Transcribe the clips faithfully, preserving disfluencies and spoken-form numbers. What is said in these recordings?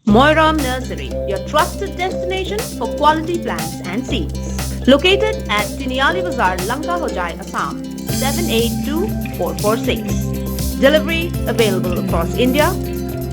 Moiram Nursery, your trusted destination for quality plants and seeds. Located at Tiniali Bazar, Lanka Hojai, Assam, seven eight two four four six. Delivery available across India.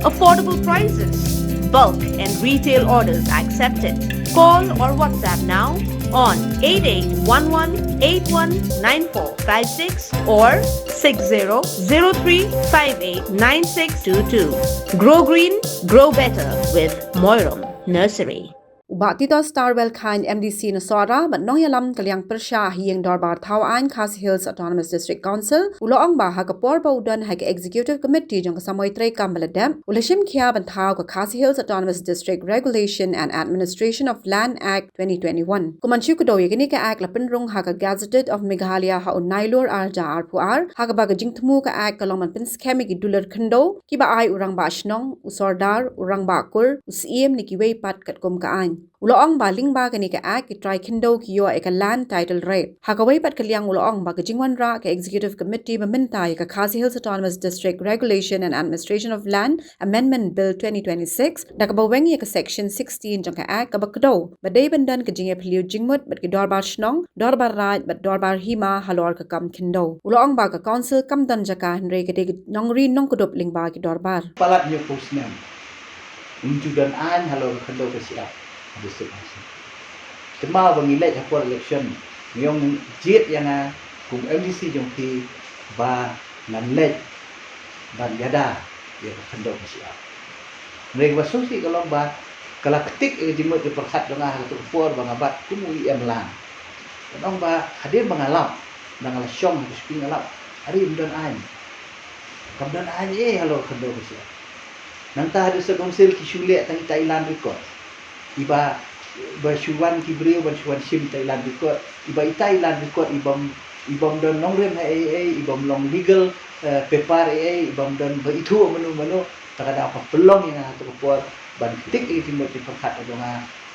Affordable prices. Bulk and retail orders accepted. Call or WhatsApp now on eight eight one one eight one nine four five six or six zero zero three five eight nine six two two. Grow green, grow better with Moiram Nursery. U Bah Tito Starwell Chyne, M D C na Sohra bad nongïalam ka liang pyrshah ha ïing dorbar thaw aiñ Khasi Hills Autonomous District Council, u la ong ba ha ka por ba u don ha ka Executive Committee jong ka samoi treikam ba la dep, u la shim khia ban thaw ka Khasi Hills Autonomous District Regulation and Administration of Land Act twenty twenty-one. Kum ban shu kdew ïa kane ka Act la pynrung ha ka Gazetted of Meghalaya ha u Nailur ar hajar arphew ar, ha kaba ka jingthmu ka Act ka long ban pynskhem ïa ki dulir khyndew kiba ai u rangbah shnong, u sordar, u rangbah kur, u syiem ne kiwei pat katkum ka aiñ. U la ong ba lyngba kane ka Act ki trai khyndew ki ïoh ïa ka land title right. Ha kawei pat ka liang u la ong ba ka jingwanrah ka Executive Committee ba mynta ïa ka Khasi Hills Autonomous District Regulation and Administration of Land Amendment Bill twenty twenty-six, da kaba weng ïa ka Section sixteen jong ka Act kaba kdew ba dei ban don ka jingïaphylliew jingmut bad ki dorbar shnong, dorbar raid bad dorbar hima halor ka kam khyndew. U la ong ba ka Council kam don jaka hynrei ka dei ka nongri nongkudup lyngba ki dorbar. Palat hynñiewphew snem ngim ju don aiñ halor ka khyndew ka shyiap ha District Council. Te ma ba ngi leit ha por election, ngi ong jied ïa nga kum M D C jong phi ba ngan leit ban ïada ïa ka khyndew ka shyiap. Hynrei kaba sngewsih ka long ba ka la ktik ïa ka jingmut jingpyrkhat jong nga ha kato ka por ba nga bat kum u E M lang. Ngan ong ba hadien ba nga lap, ba nga la shong ha ka shuki nga lap, are ym don aiñ. Kam don aiñ ei halor ka khyndew ka shyiap. Nangta ha District Council ki shu leh tang ita i land record. Iba, ba shu wan ki briew ban shu wan shim ita i land record. Iba ita i land record i bym, i bym don nongrim ha ei ei, i bym long legal, eh, paper ei ei, i bym don ba ithuh mano mano. Ta ka daw ka pynlong ïa nga ha kato ka por ban ktik ïa ka jingmut jingpyrkhat jong nga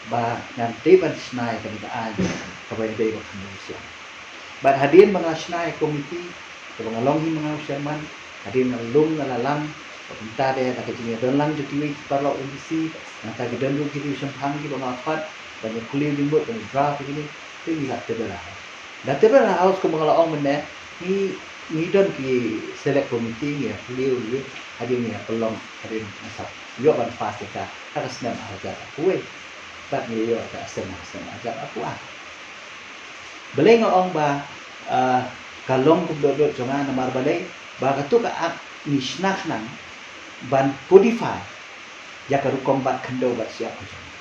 ba ngan dei ban shna ïa kane ka aiñ kaba ïadei bad ka khyndew ka shyiap. Bad hadien ba nga la shna ïa ka committee, kaba nga long hi ma nga u chairman, hadien nga la lum nga la lang, bad mynta de da ka jingïadon lang jong kiwei ki paralok M D C, nangta ki don ruh ki riew shemphang kiba nga la khot ban ïa phylliew jingmut ban ïa draft ïa kine, te ngi la table ha House. Da table ha House kumba nga la ong mynne, ngi, ngi don ki select committee, ngi ïa phylliew, ngi ïa, hadien ngi ïa pynlong, hadien nga sap ïoh ban pass ïa ka ha ka snem ar hajar arphew wei. Bad ngi ïoh ka assent ha ka snem ar hajar arphew ar. Balei nga ong ba, ah, ka long kumdut dut jong nga, namar balei ba kato ka Act ngi shna khnang ban codify ïa ka rukom bat khyndew bat shyiap ka jong ngi.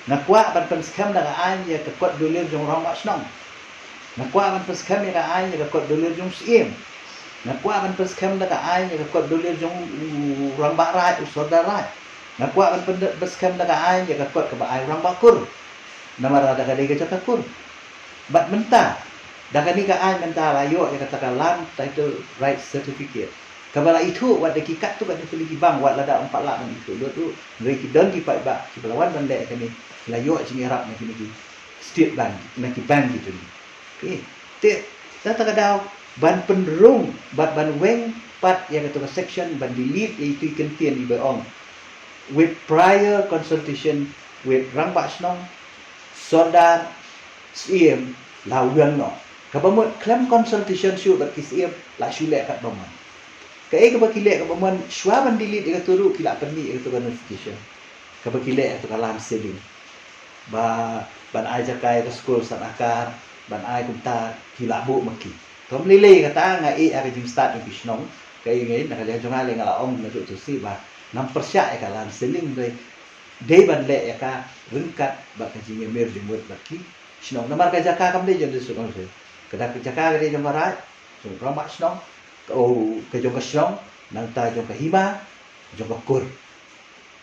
Nga kwah ban pynskhem da ka aiñ ïa ka kot dulir jong u rangbah shnong. Nga kwah ban pynskhem ïa ka aiñ ïa ka kot dulir jong u syiem. Nga kwah ban pynskhem da ka aiñ ïa ka kot dulir jong u rangbah raid, u sordar raid. Nga kwah ban pyn-, pynskhem da ka aiñ ïa ka kot kaba ai u rangbah kur. Namar da ka dei ka jaka kur. Bad mynta, da kane ka aiñ mynta la ïoh ïa kata ka Land Title Right Certificate, kaba la ithuh wat da ki katto katne tylli ki bank, wat lada ym pat lah ban ithuh lut ruh, hynrei ki don ki paidbah kiba la wan ban leh kane, ki la ïoh jingïarap na kine ki state bank, na ki bank ki jong ngi. Okay. Te, na kata ka daw, ban pynrung bad ban weng pat ïa kato ka section, ban delete ïa itu i kyntien iba ong, with prior consultation with rangbah shnong, sordar, syiem, la weng noh. Kaba mut khlem consultation shuh bad ki syiem, la shu leh katba mon. Kaei kaba ki leh katba mon, shuwa ban delete ïa kato ruh ki la pynmih ïa kato ka notification. Kaba ki leh ïa kato ka land ceiling. Ba, ban ai jaka ïa ka skul san akar, ban ai kumta ki la buh ma ki. Te ym lei lei kata nga ïeh ïa ka jingstad jong ki shnong, kaei ngi, na ka liang jong nga lei nga la ong naduh tu shi ba ngam pyrshah ïa ka land ceiling dei, dei ban leh ïa ka ryngkat bad ka jingïamir jingmut bad ki shnong. Namar ka jaka kam dei jong District Council. Ka da ka jaka ka dei jong ka raid, jong u rangbah shnong, ka, oh, ka jong ka shnong, nangta jong ka hima, jong ka kur.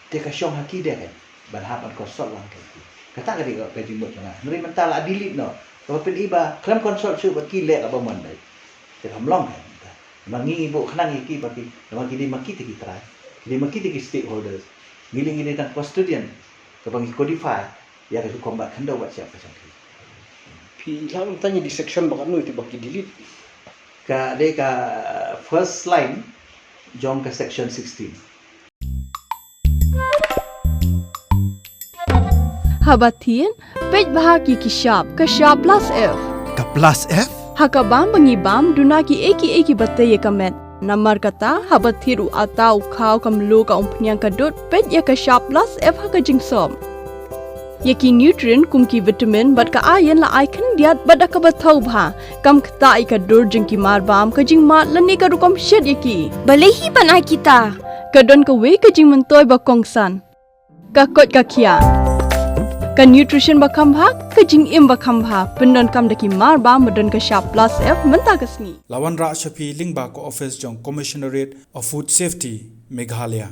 Te ka shong ha ki de ka, ban hap ban consult lang ka ki. Kata ka dei ka, ka jingmut jong nga. Hynrei mynta la delete noh. Kaba pyni ba khlem consult shuh bad ki, leh kaba mon dei. Te kam long ka mynta. Namar ngi ngi buh khnang ïa ki ba ki, namar ki dei ma ki te ki trai. Ki dei ma ki te ki stakeholders. Ngi lei ngi dei tang custodian kaba ngi codify ïa ka rukom bat khyndew bat shyiap ka jong ki. Phi lah ban tang ïa di section ba katno ïa te ba ki delete? Ka dei ka first line jong ka section sixteen. Haba thied, peit bha ki ki shap, ka shap plus F. Ka plus F? Ha ka bam ba ngi bam, duna ki ei ki ei ki ba tei ïa ka met. Namar kata, haba thied u ata, u khaw, ka mluh, ka umphniang, ka dud, peit ïa ka shap plus F ha ka jingsop. Ïa ki nutrient kum ki vitamin bad ka iron la ai khyndiat bad da kaba thaw bha. Kam ktah ïa ka dur jong ki marbam, ka jingmad lane ka rukom shet ïa ki. Balei hi ban ai kita? Ka don kawei ka jingmyntoi ba kongsan. Ka koit ka khiah. Ka nutrition ba kham bha, ka jingim ba kham bha. Pyndonkam da ki marbam ba don ka shap plus F mynta ka sngi. La wanrah sha phi lyngba ka office jong Commissionerate of Food Safety, Meghalaya.